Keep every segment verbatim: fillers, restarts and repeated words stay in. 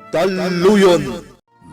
Talluyon.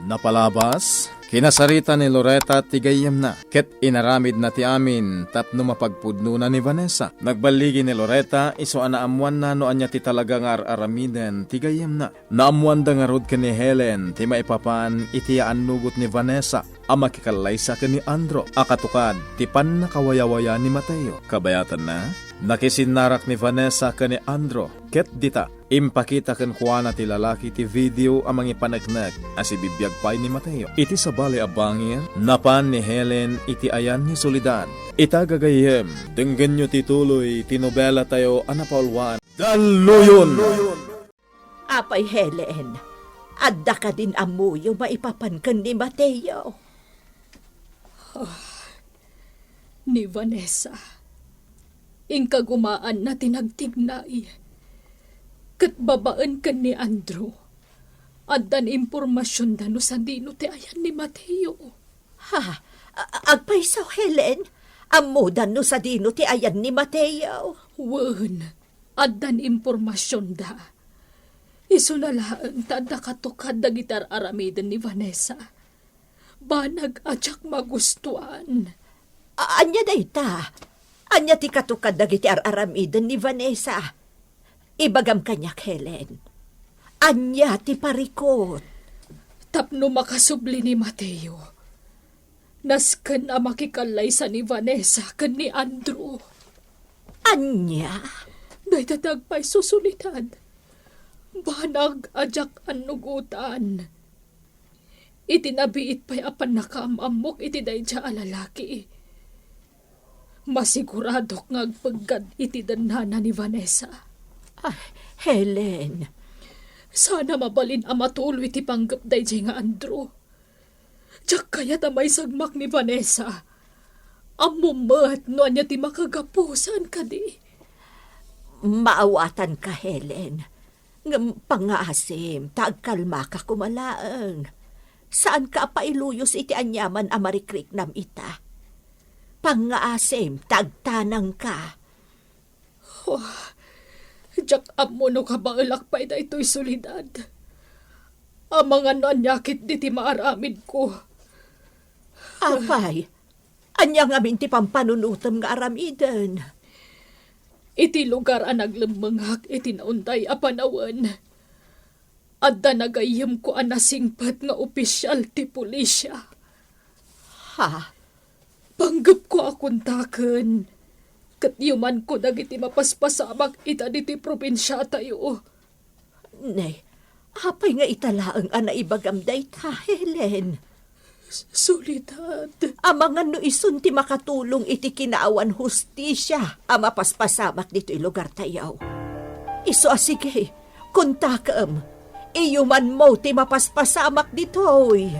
Napalabas, kinasarita ni Loretta ti gayyemna, ket inaramidna ti amin tapno mapagpudnona ni Vanessa. Nagballigi ni Loretta isu a naammoanna no ania ti talaga nga ar-aramiden ti gayyemna. Naammoanda ngarud ken ni Helen ti maipapan iti yaannugot ni Vanessa a makikallaysa ken ni Andrew a katukad ti pannakawayawaya ni Mateo. Kabayatanna, nakisinnarak ni Vanessa ken ni Andrew, ket dita, impakita kenkuana ti lalaki ti video a mangipaneknek a sibibiag pay ni Mateo. Iti sabali a bangir, napan ni Helen iti ayan ni Soledad. Ita gagayyem, denggenyo ti tuloy ti nobelatayo a napauluan. Dalluyon! Apay Helen, adda kadin ammoyo maipapan ken ni Mateo? Ah, ni Vanessa, inkagumaanna ti nagtignay. Ket babaen ken ni Andrew, addan impormasionda no sadino ti ayan ni Mateo. Ha? A-, agpayso, Helen? Ammodan no sadino ti ayan ni Mateo? Wen, addan impormasionda. Isuna laeng ta adda katukad dagiti ar-aramiden ni Vanessa. Banag a diak magustuan. A-, ania dayta? Ania ti katukad dagiti ar-aramiden ni Vanessa? Ibagam kaniak, Helen. Ania ti parikut? Tapno makasubli ni Mateo, nasken a makikallaysa ni Vanessa ken ni Andrew. Ania? Dayta ti agpayso, Soledad. Banag a diak annugotan. Iti nabiit pay a pannakaam-ammok iti daydiay a lalaki, masiguradok nga agpeggad iti dennana ni Vanessa. Ah, Helen. Sana mabalin a matuloy ti panggep daydiay nga Andrew. Diak kayat a maisagmak ni Vanessa. Ammom met no ania ti makagapu, saan kadi? Maawatanka, Helen. Ngem pangngaasim ta agkalmaka koma laeng. Saanka a pailuyos iti aniaman a marikriknam ita. Pangngaasim ta agtanangka. Oh, diak ammo no kabaelak pay daytoy, Soledad. Amangan no ania ketdi ti maaramidko. Apay, ania ngamin ti pampanunotem nga aramiden? Iti lugar a naglemmengak iti naunday a panawen, adda nagayyemko a nasingpet nga opisial ti pulisya. Ha? Panggepko a kontaken ket yumanko dagiti mapaspasamak ita ditoy probinsiatayo. Ne, apay nga ita laeng a naibagam dayta, Helen? Soledad. Amangan no isun ti makatulong iti kinaawan hustisia a mapaspasamak ditoy lugartayo. Isu a sige, kontakem. Iyumanmo ti mapaspasamak ditoy.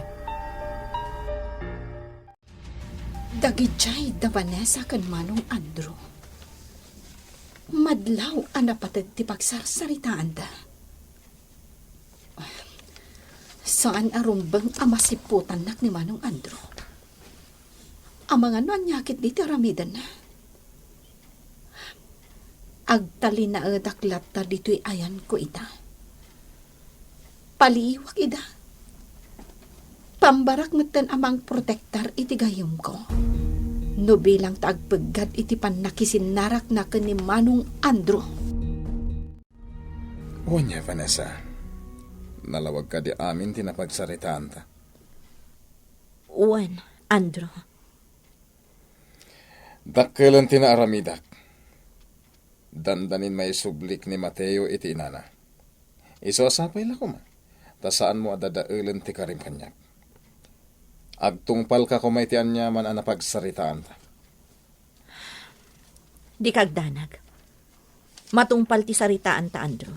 Dagidiay da Vanessa ken Manong Andrew, madlaw a napated ti pagsarsaritaanda. Saan a rumbeng a masiputannak ni Manong Andrew. Amangan no ania ketdi ti aramidenna. Agtalinaedak latta ditoy ayanko ita. Paliiwak ida. Pambarak metten a mangprotektar iti gayyemko no bilang ta agpeggad iti pannakisinnarakna ken ni Manong Andrew. Wen, Vanessa, nalawag kadi amin ti napagsaritaanta? Wen, Andrew. Dakkelen ti naaramidak. Dandanin maisublik ni Mateo iti inana. Isu a sapay la koma, ta saanmo a dadaelen ti karim kaniak. Agtungpalka koma iti aniaman a napagsaritaanta. Dika agdanag. Matungpal ti saritaanta, Andrew.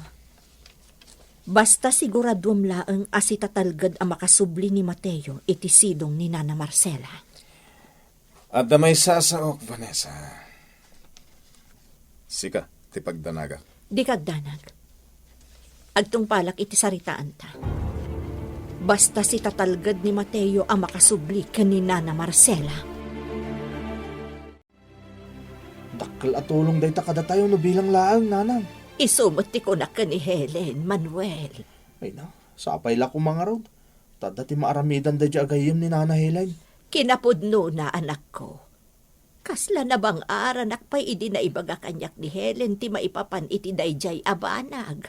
Basta siguraduem laeng a sitatalged a makasubli ni Mateo iti sidong ni Nana Marcela. Adda maysa a saok, Vanessa. Sika ti pagdanagak. Dika agdanag. Agtungpalak iti saritaanta. Basta sitatalged ni Mateo a makasubli ken ni Nana Marcela. Dakkel a tulong dayta kadatayo no bilang laeng, Nanang. Isu met ti kunak ken ni Helen, Manuel. Ay, na. Sapay la koma ngarud, ta adda ti maaramidan daydiay a gayyem ni Nana Helen. Kinapudnona, anakko. Kasla nabang-aranak pay idi naibaga kaniak ni Helen ti maipapan iti daydiay a banag.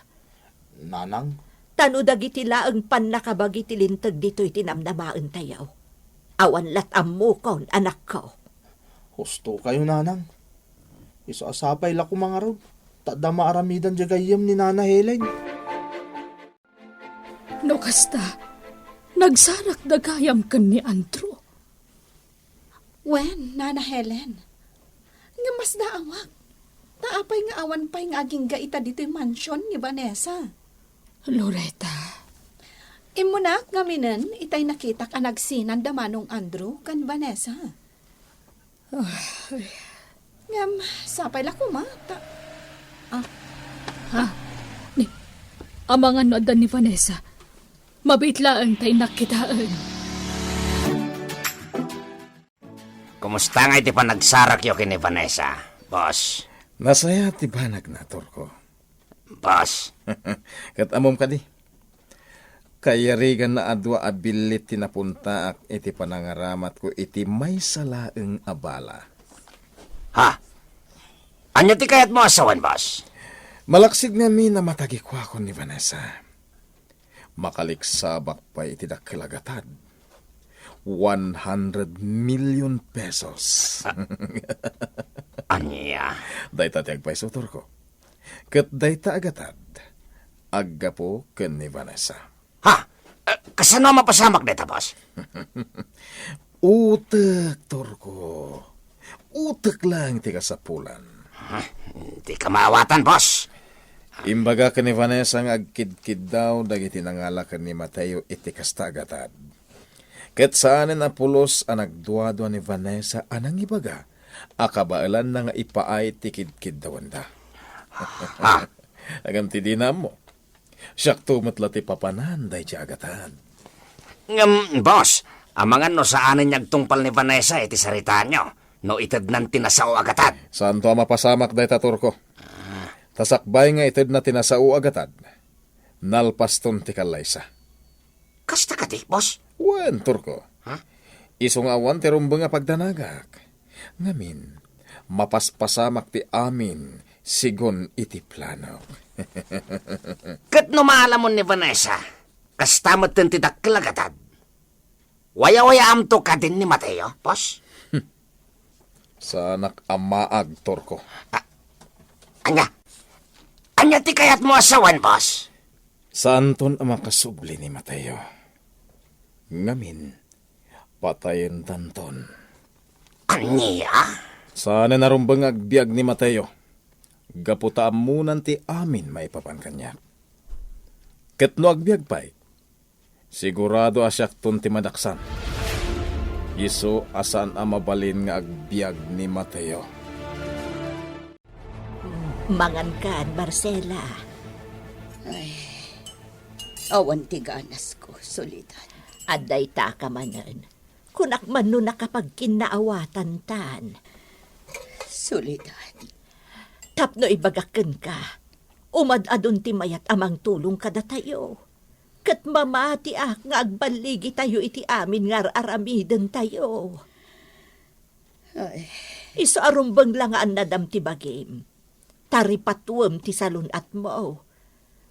Nanang? Ta no dagiti laeng pannakabagi ti linteg ditoy ti namnamaentayo, awan lat ammokon, anakko. Husto kayo, Nanang. Isu a sapay la koma ngarud, ta adda maaramidan daydiay gayyem ni Nana Helen. No kasta, nagsarakda gayam ken ni Andrew. Wen, Nana Helen. Ngem masdaawak. Ta apay nga awan pay nga agingga ita ditoy mansion ni Vanessa? Loretta. Immunak ngaminen itay nakitak a nagsinanda Manong Andrew ken Vanessa. Ay. Ngem, sapay la koma, ta, ah. Ha? Ni, amangan no adda ni Vanessa. Mabiit laeng ta innak kitaen. Kumusta nga iti panagsarakyo ken ni Vanessa, boss? Nasaya ti banagna, Turko. Boss. Ket ammom kadi? Kayariganna a dua a billit ti napuntaak iti panangaramatko iti maysa laeng a bala. Ha? Ania ti kayatmo a sawen, boss? Malaksid ngamin a matagikuakon ni Vanessa. Makaliksabak pay iti dakkel a gatad. One hundred million pesos. Ania? Dayta ti agpayso, Turko. Ket dayta a gatad, aggapu ken ni Vanessa. Ha? Eh, kasano a mapasamak dayta, boss? Utek, Turko. Utek lang ti kasapulan. Ha? Dika maawatan, boss. Imbaga ken ni Vanessa nga agkidkiddaw dagiti nangala ken ni Mateo iti kasta a gatad. Ket saanen a pulos a nagduadua ni Vanessa a nangibaga a kabaelanna nga ipaay ti kidkiddawenda. Ha? Ngem ti dina ammo, siakto met la ti papanan daydiay a gatad. Ngem, boss, amangan no saanen nga agtungpal ni Vanessa iti saritaanyo no itednan ti nasao a gatad. Saanto a mapasamak dayta, Turko. Ta sakbay nga itedna ti nasao a gatad, nalpaston ti kallaysa. Kasta kadi, boss? Wen, Turko. Ha? Isu nga awan ti rumbeng a pagdanagak. Ngamin, mapaspasamak ti amin sigun iti planok. Ket no maalamon ni Vanessa, kasta metten ti dakkel a gatad. Wayawayaamto kadin ni Mateo, boss? Saanak a maag, Turko. Ah, ania? Ania ti kayatmo a sawen, boss? Saanton a makasubli ni Mateo. Ngamin, patayendanton. Ania? Saanen a rumbeng nga agbiag ni Mateo. Gapu ta ammonan ti amin maipapan kaniak. Ket no agbiag pay, sigurado a siakton ti madaksan. Isu a saan a mabalin nga agbiag ni Mateo. Mangankan, Marcela. Ay, awan ti ganasko, Soledad. Adda ita ka manen. Kunak man no nakapagkinnaawatantan. Soledad. Tapno ibagak kenka, umad-adun ti mayat a mangtulong kadatayo. Ket mamatiak nga agballigitayo iti amin nga ar-aramidentayo. Ay. Isu a rumbeng la nga annadam ti bagim. Ta ripatuem ti salun-atmo.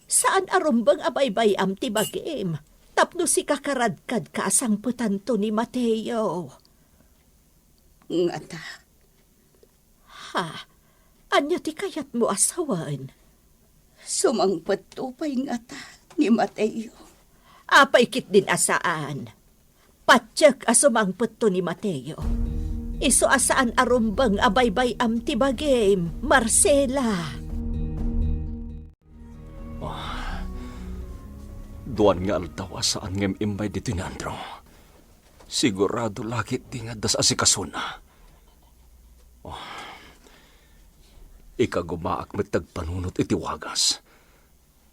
Saan a rumbeng a baybay-am ti bagim. Tapno sika karadkadka a sangpetanto ni Mateo. Ngata. Ha? Ania ti kayatmo a sawen? Sumangpetto pay ngata ni Mateo. Apay ketdin a saan? Patiek a sumangpetto ni Mateo. Isu a saan a rumbeng a baybay-am ti bagim, Marcela. Ah, duan nga aldaw a saan ngem immay ditoy ni Andrew. Sigurado la ketdi nga adda sa asikasona. Ah, ikagumaak met ti agpanunot iti wagas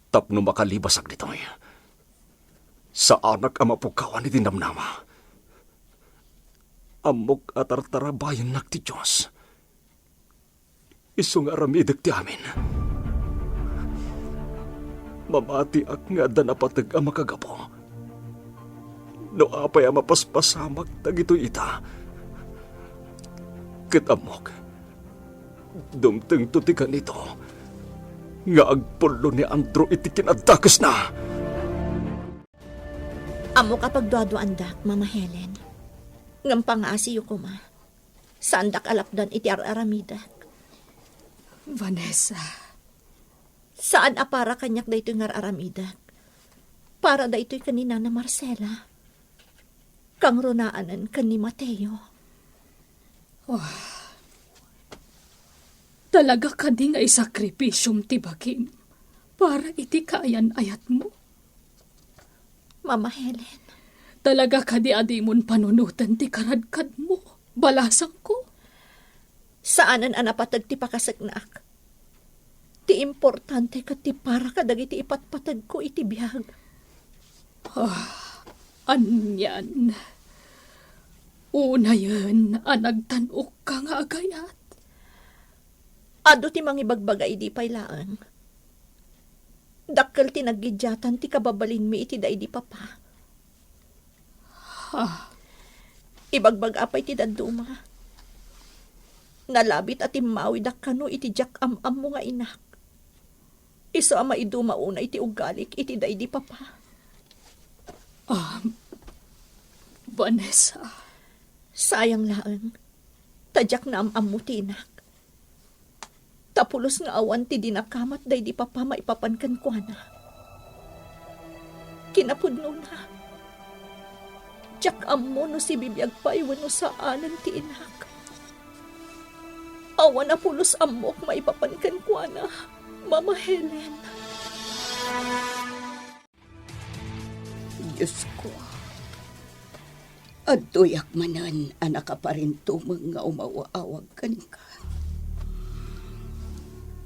tapno makalibasak ditoy. Saanak a mapukawan iti namnama. Ammok a tartarabayennak ti Dios. Isu nga aramidek ti amin. Mamatiak nga adda napateg a makagapu. No apay a mapaspasamak dagitoy ita, ket ammok, dumtengto ti kanito nga agpullo ni Andrew iti kinadakesna. Ammok a pagduaduaandak, Mama Helen. Ngem pangaasiyo koma. Saandak a lapdan iti ar-aramidek. Vanessa. Saan a para kaniak daytoy nga ar-aramidek. Para daytoy ken ni Nana Marcela. Kangrunaanen ken ni Mateo. Oh. Talaga kadi nga isakripisiom ti bagim para iti kaayan-ayatmo? Mama Helen. Talaga kadi a dimon panunoten ti karadkadmo, balasangko? Saanen a napateg ti pakaseknak. Ti importante ket ti para kadagiti ipatpategko iti biag. Ah, anian. Unayen a nagtan-okka nga agayat. Adu ti mangibagbaga idi pay laeng. Dakkel ti naggiddiatan ti kababalinmi iti daidi papa. Ha? Ibagbaga pay ti dadduma. Nalabit a timmawidak kano iti diak am-ammo nga inak. Isu a maiduma unay ti ugalik iti daidi papa. Ah, Vanessa. Sayang laeng. Ta diak naam-ammo ti inak. Ta pulos nga awan ti dinakamat daydi papa maipapan kenkuana. Kinapudnona, diak ammo no sibibiag pay wenno saanen ti inak. Awan a pulos ammok maipapan kenkuana, Mama Helen. Diosko, adtoyak manen a nakaparintumeng nga umaw-awag kenka.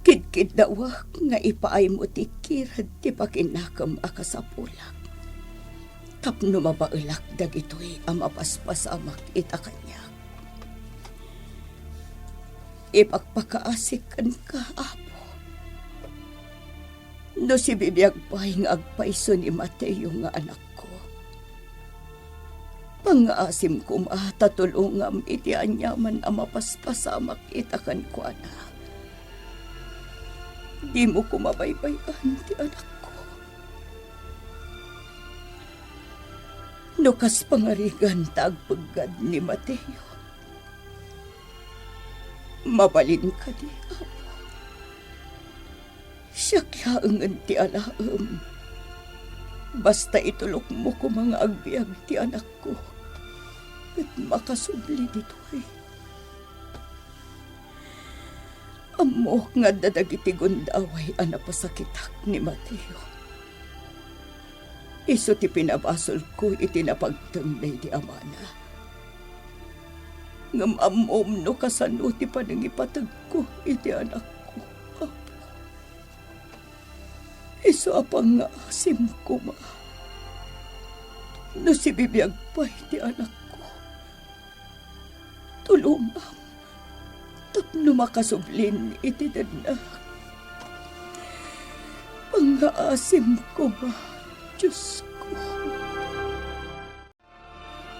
Kidkiddawek nga ipaaymo ti kirad ti pakinakem a kasapulak tapno mabaelak dagitoy a mapaspasamak ita kaniak. Ipakpakaasik kenka, Apo. No sibibiag pay nga agpayso ni Mateo nga anakko, pangngaasim koma ta tulongam iti aniaman a mapaspasamak ita kenkuana. Dimo koma baybay-an ti anakko. No kas pangarigan ta agpeggad ni Mateo, mabalin kadi, Apo? Siak laengen ti alaem. Basta itulokmo koma nga agbiag ti anakko, ket makasubli ditoy. Ammok nga adda dagiti gundaway a napasakitak ni Mateo. Isu ti pinabasolko iti napagteng daydi amana. Ngem ammom no kasano ti panangipategko iti anakko, Apo. Isu a pangngaasim koma, no sibibiag pay ti anakko, tulongam tapno makasublin iti dennak. Pangngaasim koma, Diosko.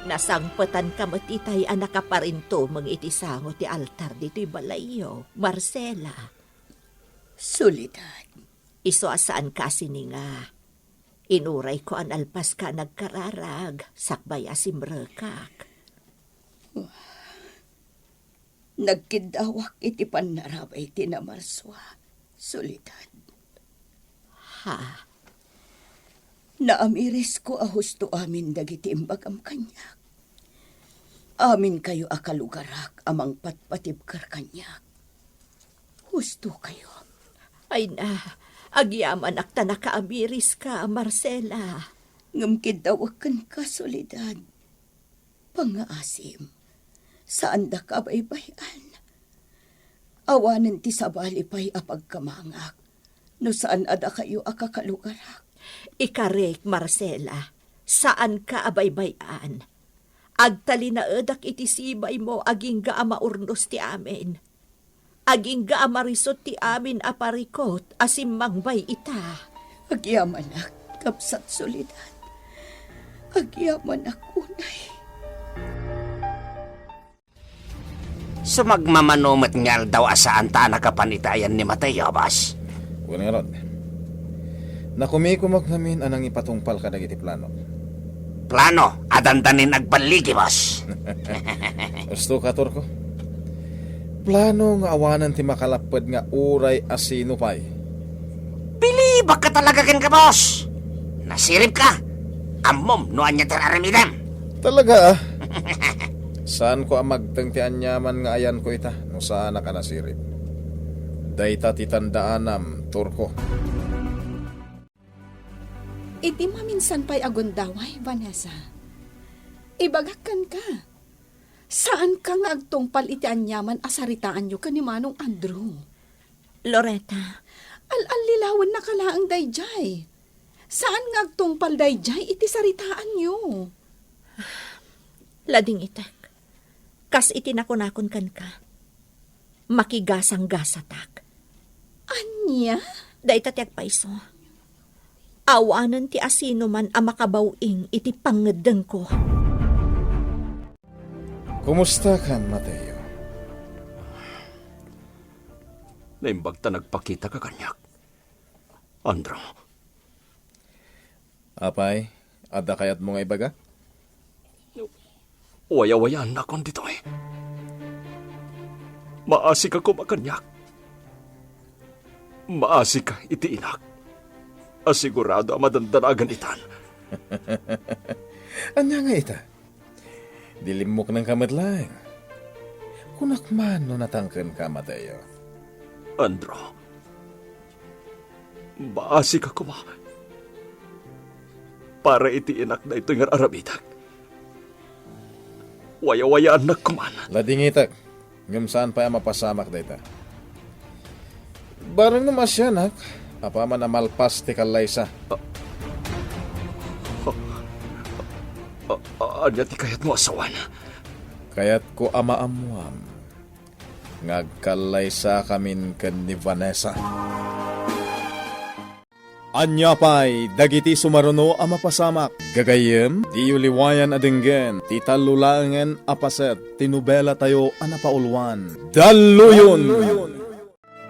Nasangpetanka met itay a nakaparintumeng iti sango ti altar ditoy balayyo, Marcela. Soledad. Isu a saanka a sininga. Inurayko a nalpaska a nagkararag, sakbay a simrekak. Nagkiddawak iti pannarabay ti namarsua, Soledad. Ha? Naamirisko a husto amin dagiti imbagam kaniak. Aminkayo a kalugarak a mangpatpatibker kaniak. Hustokayo. Ay na, agyamanak ta nakaamiriska, Marcela. Ngem kiddawek kenka, Soledad. Pangngaasim, saandaka a baybay-an. Awanen ti sabali pay a pagkamangak no saan a dakayo a kakalugarak. Ikarik, Marcela, saanka a baybay-an. Agtalinaedak iti sibaymo agingga a maurnos ti amin. Agingga a marisut ti amin a parikut a simmangbaybay ita. Agyamanak, Kabsat Soledad. Agyamanak unay. Sumagmamano met nga aldaw a saan ta a nakapan iti ayan ni Mateo, boss. Wen ngarud, nakumikumak ngamin a nangipatungpal kadagiti plano. Plano a dandanin agballigi, boss. Usto ka, Turko. Plano nga awanen ti makalapped nga uray a sino pay. Bilibak ka talaga kenka, boss. Nasirib ka. Ammom no ania ti aramidem. Talaga, ah? Saanko a magteng ti aniaman nga ayanko ita no saanak a nasirib. Dayta ti tandaanam, Turko. Iti maminsan pay a gundaway, Vanessa, ibagak kenka, saanka nga agtungpal iti aniaman a saritaanyo ken ni Manong Andrew. Loretta. Al-allilawennaka laeng daydiay. Saan nga agtungpal daydiay iti saritaanyo. Ladingitek. Kas iti nakunakon kenka, makigasanggasatak. Ania? Dayta ti agpayso. Awanen ti asinoman a makabaw-ing iti pangngeddengko. Kumustakan, Mateo? Naimbag ta nagpakitaka kaniak, Andrew. Apay, adda kayatmo nga ibaga? Wayawayaannakon ditoy. Maasika koma kaniak. Maasika iti inak. Asigurado a madandanagan itan. Ania nga ita? Dilimmuknangka met laeng. Kunak man no natangkenka, Mateo. Andrew, maasika koma. Para iti inak daytoy nga ar-aramidek. Wayawayaannak koman. Ladingitek, ngem saan pay a mapasamak dayta. Bareng no maasianak, apaman a malpas ti kallaysa. A-, a-, ania ti kayatmo a sawen? Kayatko a maammuam nga agkallaysakamin ken ni Vanessa. Ania pay dagiti sumaruno a mapasamak? Gagayyem, diyo liwayan a denggen ti tallo laengen a paset ti nobelatayo a napauluan, Dalluyon!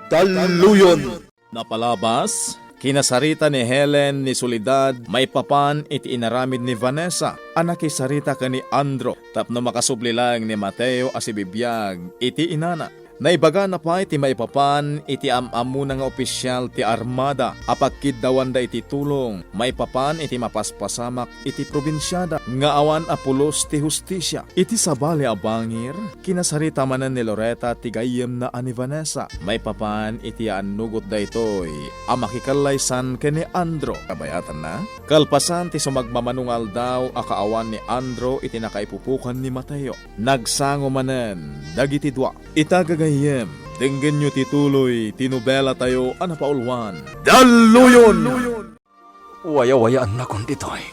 Dalluyon! Napalabas, kinasarita ni Helen ni Soledad maipapan iti inaramid ni Vanessa a nakisarita ken ni Andrew tapno makasubli laeng ni Mateo a sibibiag iti inana. Naibagana pay ti maipapan iti am-ammona nga opisyal ti armada a pagkiddawanda iti tulong maipapan iti mapaspasamak iti probinsiada nga awan a pulos ti hustisia. Iti sabali a bangir, kinasarita manen ni Loretta ti gayyemna a ni Vanessa maipapan iti yaannugot daytoy a makikallaysan ken ni Andrew. Kabayatanna, kalpasan ti sumagmamano nga aldaw a kaawan ni Andrew iti nakaipupokan ni Mateo, nagsango manen dagiti dua. Ita gagayyem, denggenyo ti tuloy ti nobelatayo a napauluan, Dalluyon! Wayawayaannakon ditoy.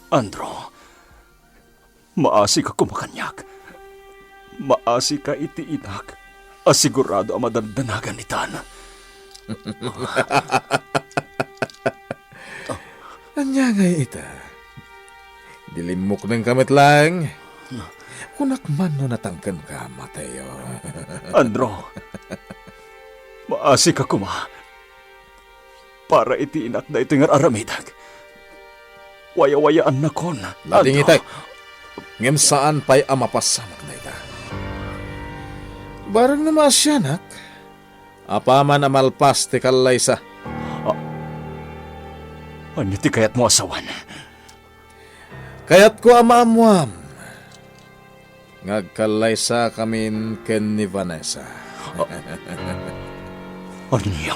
Andrew, maasika koma kaniak. Maasika iti inak a sigurado a madandanagan itan. Ania ngay ita? Dilimmuknengka met laeng. Kunak man no natangkenka, Mateo. Andrew, maasika koma. Para iti inak daytoy nga ar-aramidek. Wayawayaannakon, Andrew. Ladingitek. Ngem saan pay a mapasamak dayta. Bareng no maasianak, apaman a malpas ti kallaysa. A-, ania ti kayatmo a sawen? Kayatko a maammuam nga agkallaysakamin ken ni Vanessa. A-, ania?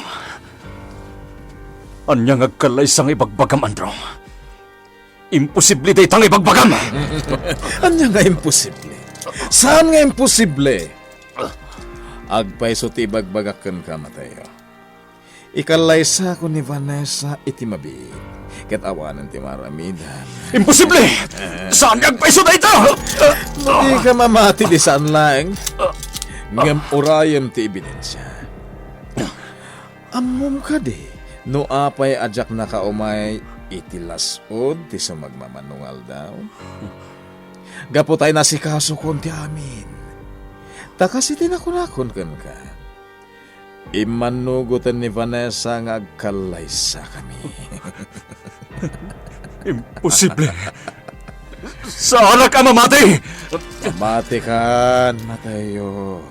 Ania nga agkallaysa nga ibagbagam, Andrew? Imposible dayta nga ibagbagam! Ania nga imposible? Saan nga imposible? Agpayso ti ibagbagak kenka, Mateo. Ikallaysako ni Vanessa iti mabiit, ket awanen ti maaramidan. Imposible! Saan nga agpayso dayta? No dika mamati, di saan laeng. Ngem urayem ti ebidensia. Ammom kadi No apay a diak nakaumay iti las-ud ti sumagmamano nga aldaw? Gapu ta inasikaso kon ti amin. Ta kas iti nakunakon kenka, immanugoten ni Vanessa nga agkallaysakami. Imposible! Saanak a mamati! Mamatikan, Mateo.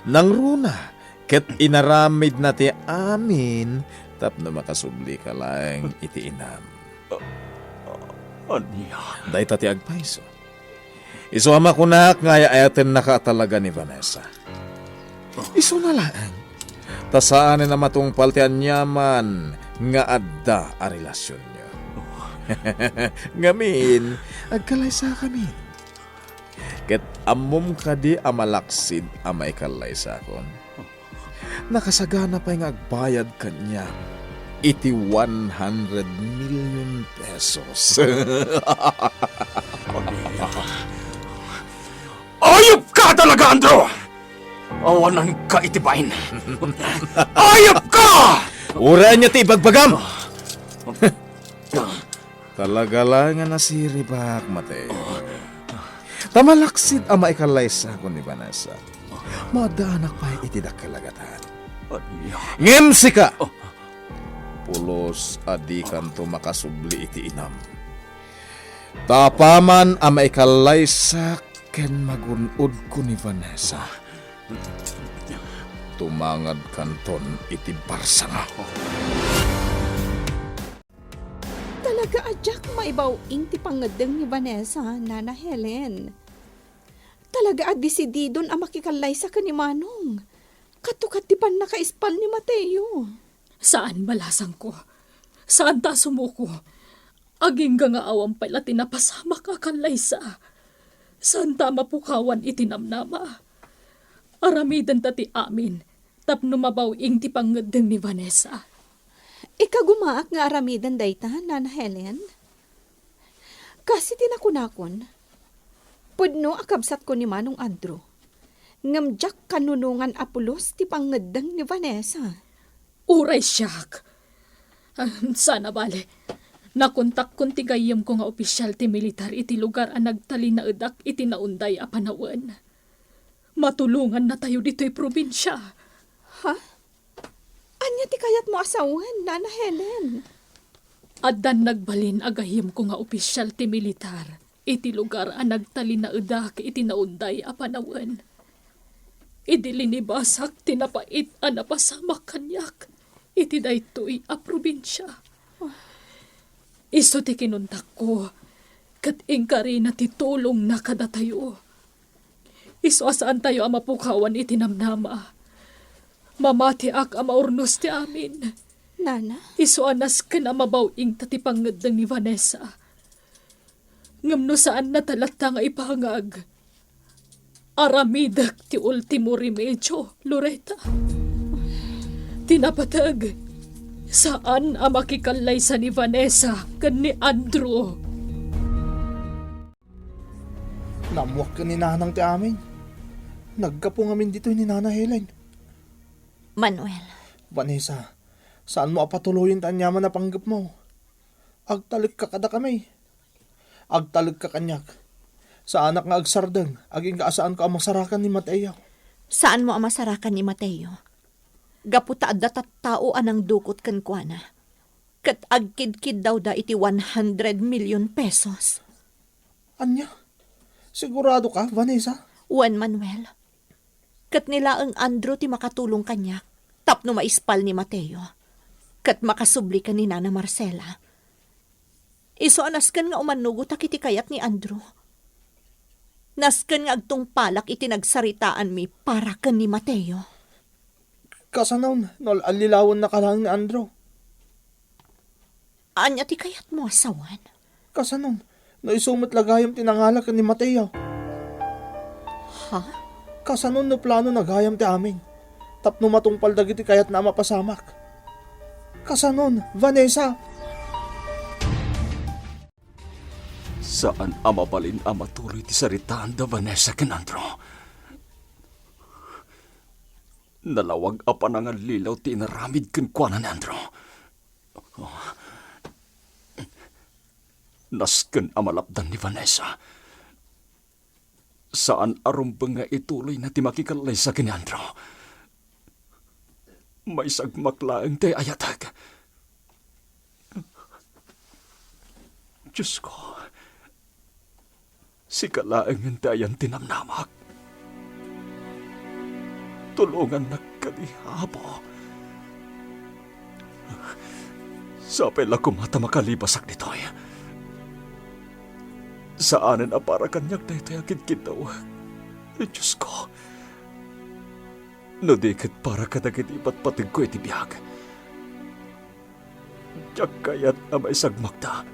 Nangruna ket inaramidna ti amin tapno makasublika laeng iti inam. Ania? Dayta ti agpayso. Isu a makunak nga ay-ayatennaka a talaga ni Vanessa. Isuna laeng, ta saanen a matungpal ti aniaman nga adda a relasionyo. Ngamin, agkallaysakami. Ket ammom kadi a malaksid a maikallaysakon? Nakasagana pay nga agbayad kaniak iti one hundred million pesos. Ayupka talaga, Andrew! Awananka iti bain. Ayupka! Uray ania ti ibagbagam? Talaga la nga nasiribak, Mateo. Ta malaksid a maikallaysakon ni Vanessa, maaddaanak pay iti dakkel a gatad. Ania? Ngem sika, pulos a dikanto makasubli iti inam. Ta apaman a maikallaysak ken magun-odko ni Vanessa, tumangadkanton iti barsanga. Talaga a diak maibaw-ing ti pangngeddeng ni Vanessa, Nana Helen. Talaga a desididon a makikallaysa ken ni Manong. Kato ket ti pannakaispal ni Mateo. Saan, balasangko. Saan ta a sumuko. Agingga nga awan pay la ti napasamak a kallaysa. Saan ta a mapukawan iti namnama. Aramidenta ti amin tapno mabaw-ing ti pangngeddeng ni Vanessa. Ikagumaak nga aramiden dayta, Nana Helen. Kas iti nakunakon, pudno a kabsatko ni Manong Andrew, ngem diak kanunongan a pulos ti pangngeddeng ni Vanessa. Uray siak. Ah, saan a bale, nakontakkon ti gayyemko nga opisial ti militar iti lugar a nagtalinaedak iti naunday a panawen. Matulongannatayo ditoy probinsia. Ha? Ania ti kayatmo a sawen, Nana Helen? Addan nagbalin a gayyemko nga opisial ti militar iti lugar a nagtalinaedak iti naunday a panawen. Idi linibasak ti napait a napasamak kaniak iti daytoy a probinsia. Isu ti kinuntakko, ket inkarina ti tulongna kadatayo. Isu a saantayo a mapukawan iti namnama. Mamatiak a maurnos ti amin. Nana? Isu a nasken a mabaw-ing ta ti pangngeddeng ni Vanessa. Ngem no saannata latta nga ipangag, aramidek ti ultimo remedio, Loretta. Ti napateg, saan a makikallaysa ni Vanessa ken ni Andrew. Naammoak ken ni Nanang ti amin. Naggapu ngamin ditoy ni Nana Helen. Manuel. Vanessa, saanmo a patuloyen ti aniaman a panggepmo. Agtalekka kadakami. Agtalekka kaniak. Saanak nga agsardeng, agingga a saanko a masarakan ni Mateo. Saanmo a masarakan ni Mateo? Gapu ta adda tattao a nangdukot kenkuana. Ket agkidkiddawda iti one hundred million pesos. Ania? Sigurado ka, Vanessa? Wen, Manuel. Ket ni laeng Andrew ti makatulong kaniak tapno maispal ni Mateo. Ket makasubli ken ni Nana Marcela. Isu a nasken nga umannugotak iti kayat ni Andrew. Nasken nga agtungpalak iti nagsaritaanmi para ken ni Mateo. Kasanon no al-allilawennaka laeng ni Andrew? Ania ti kayatmo a sawen? Kasanon no isu met la gayam ti nangala ken ni Mateo? Ha? Kasanon no planona gayam ti amin tapno matungpal dagiti kayatna a mapasamak? Kasanon, Vanessa? Saan a mabalin a matuloy ti saritaanda, Vanessa ken Andrew. Nalawag a panangallilaw ti inaramid kenkuana ni Andrew. Oh. Nasken a malapdan ni Vanessa. Saan a rumbeng nga ituloyna ti makikallaysa ken ni Andrew. Maisagmak laeng ti ayatek. Diosko, sika laengen ti ayan ti namnamak. Tulongannak kadi, Apo. Sapay la koma ta makalibasak ditoy. Saanen a para kaniak daytoy a kidkidawek, Diosko. No di ket para kadagiti ipatpategko iti biag. Diak kayat a maisagmakda.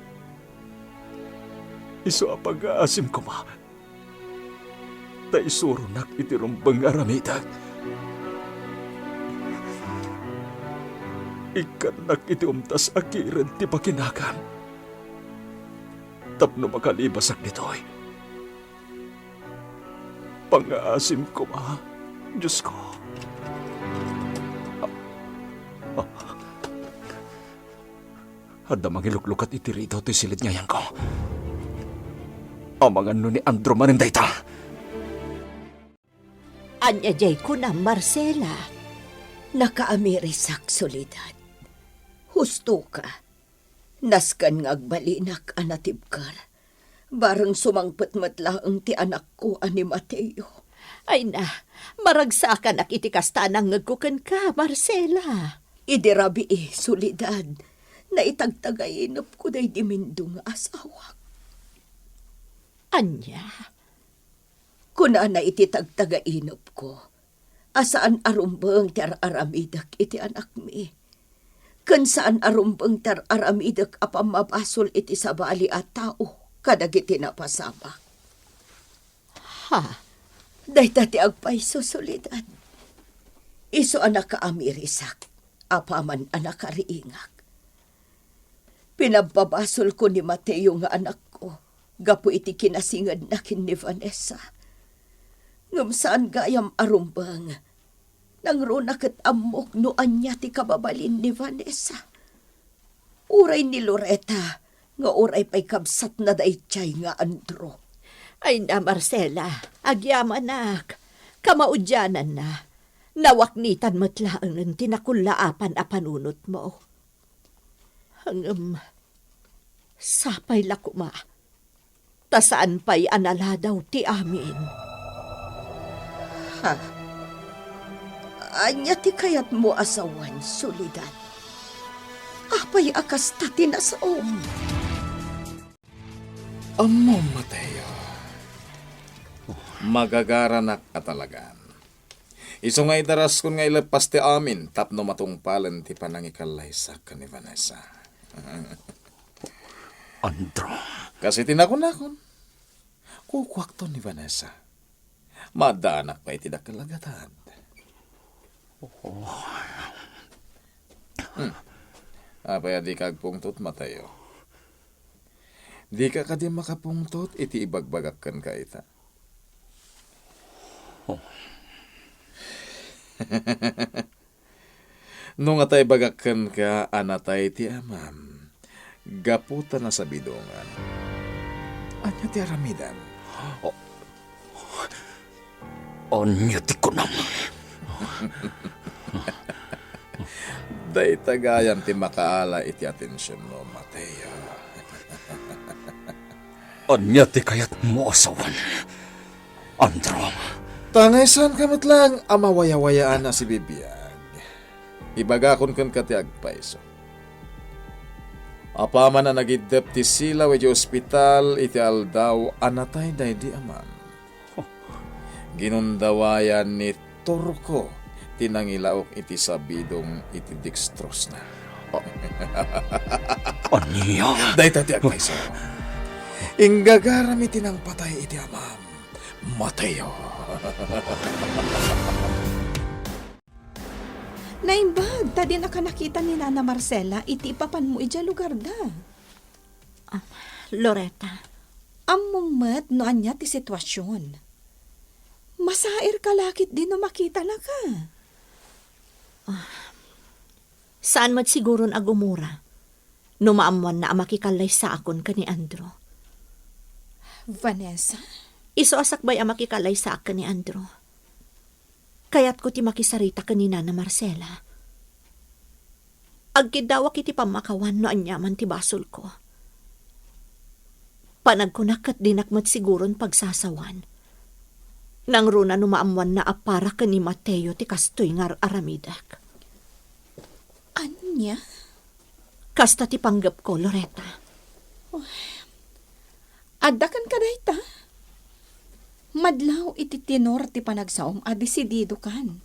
Isu a pangngaasim koma ta isuronak iti rumbeng nga aramidek. Ikkannak iti umtas a kired ti bakinakam tapno makalibasak ditoy. Pangngaasim koma, Diosko. Adda mangiluklukat iti ridaw ti silid nga ayanko. Amangan no ni Andrew manen dayta. Ania diay kunam, Marcela? Nakaamirisak, Soledad. Husto ka. Nasken nga agbalinak a natibker. Bareng sumangpet met laeng ti anakko a ni Mateo. Ay na, maragsakanak iti kasta a nangngegko kenka, Marcela. Idi rabii, Soledad, naitagtagainepko daydi Mindo nga asawak. Ania? Kunana iti tagtagainepko, a saan a rumbeng ti ar-aramidek iti anakmi, ken saan a rumbeng ti ar-aramidek a pammabasol iti sabali a tao kadagiti napasamak. Ha? Dayta ti agpayso, Soledad. Isu a nakaamirisak apaman a nakariingak. Pinabpabasolko ni Mateo nga anakko gapu iti kinasingedna ken ni Vanessa. Ngem saan gayam a rumbeng. Nangruna ket ammok no ania ti kababalin ni Vanessa. Uray ni Loretta nga uray pay kabsatna daydiay nga Andrew. Ay na, Marcela, agyamanak. Kamaudiananna, nawaknitan met laengen ti nakullaapan a panunotmo. Ngem, sapay la koma, ta saan pay a naladaw ti amin. Ha? Ania ti kayatmo a sawen, Soledad? Apay a kasta ti nasaom? Ammom, Mateo. Magagaranak a talagan. Isu nga idaraskon nga ileppas ti amin tapno matungpalen ti panangikallaysak ken ni Vanessa. Andrew. Kas iti nakunakon, kukuakto ni Vanessa. Maaddaanak pay iti dakkel a gatad. Hmm. Apay a dika agpungtot, Mateo? Dika kadi makapungtot iti ibagbagak kenka ita? Oh. No nga ta ibagak kenka a natay ti amam, gapu ta nasabidongan, ania ti aramidem? Oh. Ania ti kunam? Dayta gayam ti makaala iti atensionmo, Mateo. Ania ti kayatmo a sawen, Andrew? Ta nga saanka met laeng a mawayawayaan a sibibiag, ibagakon kenka ti agpayso. Apaman a nagiddep ti silaw iti ospital iti aldaw a natay daydi amam, ginundawayan ni Turco ti nangilaok iti sabidong iti dextrose-na. Ania? Dayta ti agpayso. Inggagarami ti nangpatay iti amam, Mateo. Naimbag ta dinaka nakita ni Nana Marcela iti ipapanmo idiay lugarda. Ah, Loretta. Ammom met no ania ti situasion. Masairka la ketdi no makitanaka. Ah, saan met siguron a gumura. No maammoanna a makikallaysaakon ken ni Andrew. Vanessa? Isu a sakbay a makikallaysaak ken ni Andrew, kayatko ti makisarita ken ni Nana Marcela. Agkiddawak iti pammakawan no aniaman ti basolko. Panagkunak ket dinak met siguron pagsasawan. Nangruna no maammoanna a para ken ni Mateo ti kastoy nga ar-aramidek. Ania? Kasta ti panggepko, Loretta. Adda kenka dayta? Madlaw iti tenor ti panagsaom a desididokan.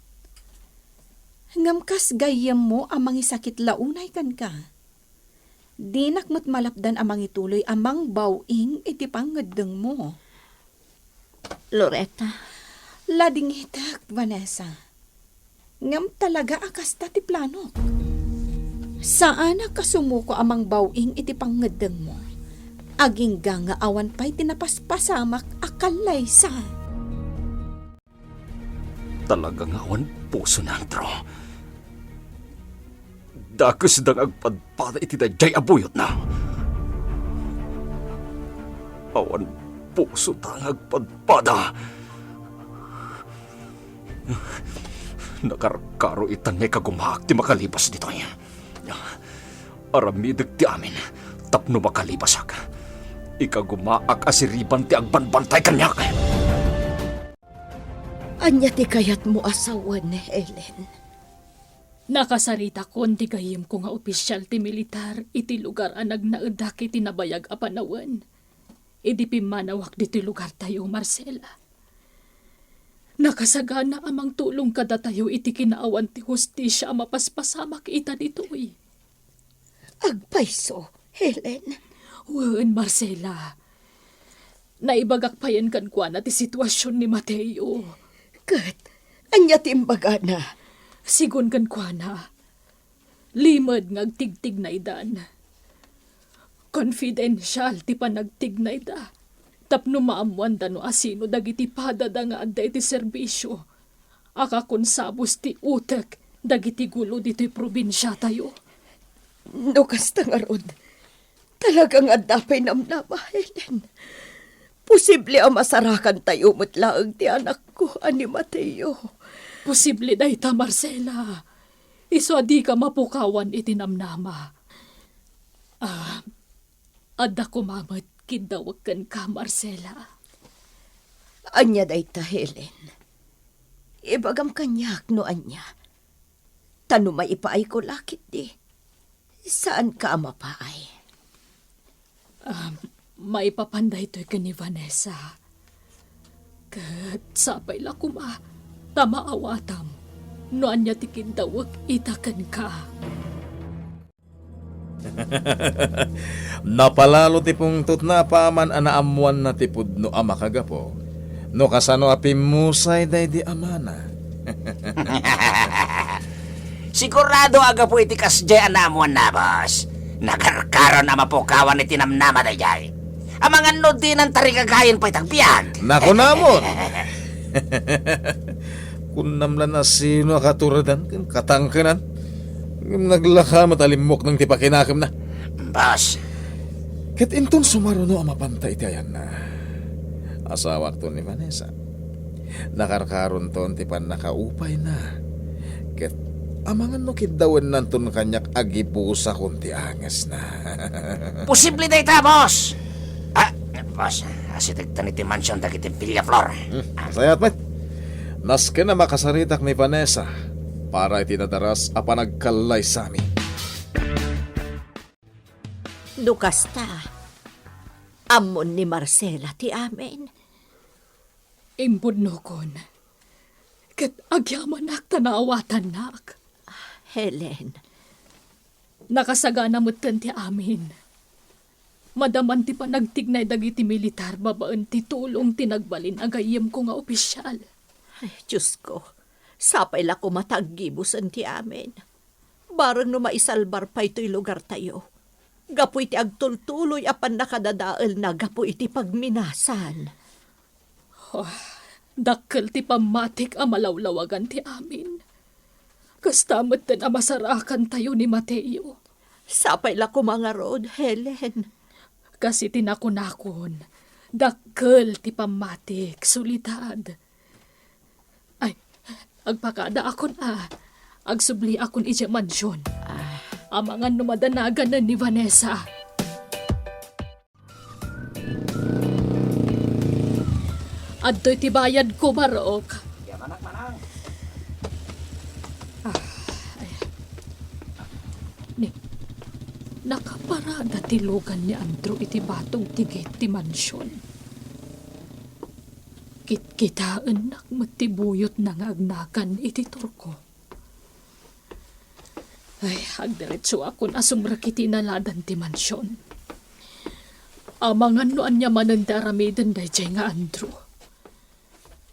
Ngem kas gayyemmo a mangisakit la unay kenka, dinak met malapdan a mangituloy a mangbaw-ing iti pangngeddengmo. Loretta. Ladingitek, Vanessa. Ngem talaga a kasta ti planok. Saanak a sumuko a mangbaw-ing iti pangngeddengmo, agingga nga awan pay ti napaspasamak a kallaysa. Talaga nga awan puso ni Andrew. Dakesda nga agpadpada iti daydiay a buyotna. Awan pusota nga agpadpada. Nakarkaro ita nga ikagumaak ti makalibas ditoy. Aramidek ti amin tapno makalibasak. Ikagumaak a siriban ti agbanbantay kaniak. Ania ti kayatmo a sawen, Helen? Nakasaritakon ti gayyemko nga opisial ti militar iti lugar a nagnaeddak iti nabayag a panawen. Idi pimmanawak ditoy lugartayo, Marcela, nakasagana a mangtulong kadatayo iti kinaawan ti hustisia a mapaspasamak ita ditoy. Agpayso, Helen. Wen, Marcela. Naibagak payen kenkuana ti situasion ni Mateo. Ket ania ti imbagana? Sigun kenkuana, limed nga agtigtignaydan. Confidential ti panagtignayda tapno maammoanda no asino dagiti padada nga adda iti serbisio a kakonsabus ti utek dagiti gulo ditoy probinsiatayo. No kasta ngarud, talaga nga adda pay namnama, Helen. Posible a masarakantayo met laeng ti anakko a ni Mateo. Posible dayta, Marcela. Isu a dika mapukawan iti namnama. Ah, adda koma met kiddawek kenka, Marcela. Ania dayta, Helen? Ibagam kaniak no ania. Ta no maipaayko la ketdi, saanka a mapaay. Ah, maipapan daytoy ken ni Vanessa. Ket sapay la koma ta maawatam no ania ti kiddawek ita kenka. Napalalo ti pungtotna apaman a naammoanna ti pudno a makagapu no kasano a pimmusay daydi amana. Sigurado a gapu iti kasdiay a naammoanna, boss. Nakarkaron a mapukawan iti namnama daydiay. Amangan no dinan tarigagayen pay ti agbiag. Nakunamon! Kunam la nasino a katuradan ken katangkenan. Ngem naglaka met a limmukneng ti pakinakemna. Boss. Ket inton sumaruno a mapanta iti ayanna, asawakton ni Vanessa. Nakarkaronton ti pannakaupayna. Ket amangan no kiddawennanton kaniak a gibusakon ti angesna. Posible dayta, boss! Ah, boss, asitegtan iti mansion dagiti Villaflor. Hmm, masayat met. Nasken a makasaritak ni Vanessa para iti nadaras a panagkallaysami. No kasta, ammon ni Marcela ti amin. Impudnokon. Ket agyamanak ta naawatannak. Helen. Nakasagana metten ti amin. Madaman ti panagtignay dagiti militar babaen ti tulong ti nagbalin a gayyemko nga opisial. Ay, Diosko, sapay la koma ta aggibusen ti amin. Bareng no maisalbar pay toy lugartayo gapu iti agtultuloy a pannakadadaelna gapu iti pagminasan. Oh, dakkel ti pammatik a malawlawagan ti amin. Kasta metten a masarakantayo ni Mateo. Sapay la koma ngarud, Helen. Kas iti nakunakon, dakkel ti pammatik, Soledad. Ay, agpakadaakon a. Agsubliakon idiay mansion. Ah. Amangan no madanagan ni Vanessa. Adtoy ti bayadko, Barok. Yamanak manang. Ah, ay. Ni, nakaparada ti lugan ni Andrew iti batong ti gate ti mansion. Kitkitaennak met ti buyotna nga agnagan iti turko. Ay, agdiretsoakon a sumrek iti inaladan ti mansion. Amangan no ania manen ti aramiden daydiay nga Andrew.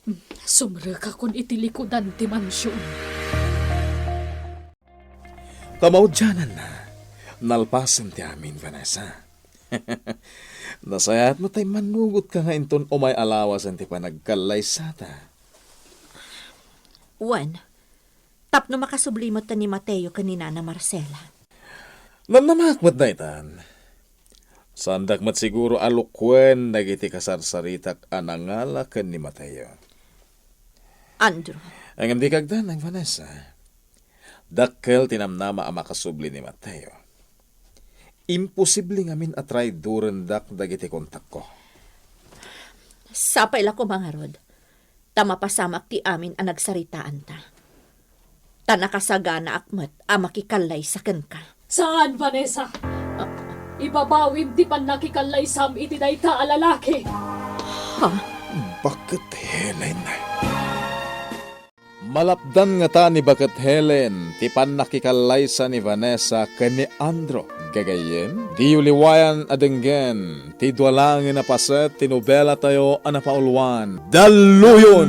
Hmm, sumrekakon iti likudan ti mansion. Kamaudiananna, nalpasen ti amin, Vanessa. Nasayaat no ta immannugotka nga inton umay a lawasen ti panagkallaysata. Wen, tapno makasubli met ni Mateo ken ni Nana Marcela. Namnamak met daytan. Saandak met siguro a lukuen dagiti kasarsaritak a nangala ken ni Mateo. Andrew. Ngem di kagdanag, Vanessa. Dakkel ti namnama a makasubli ni Mateo. Imposible ngamin a traidorendak dagiti kontakko. Sapay la koma ngarud, ta mapasamak ti amin a nagsaritaanta. Ta nakasaganaak met a makikallaysa kenka. Saan, Vanessa? Ah. Ibabawim ti pannakikallaysam iti dayta a lalaki. Ha? Baket Helen. Malapdan ngata ni Baket Helen ti pannakikallaysa ni Vanessa ken ni Andrew. Gagayyem, diyo liwayan a denggen ti dua laengen a paset ti nobelatayo a napauluan, Dalluyon!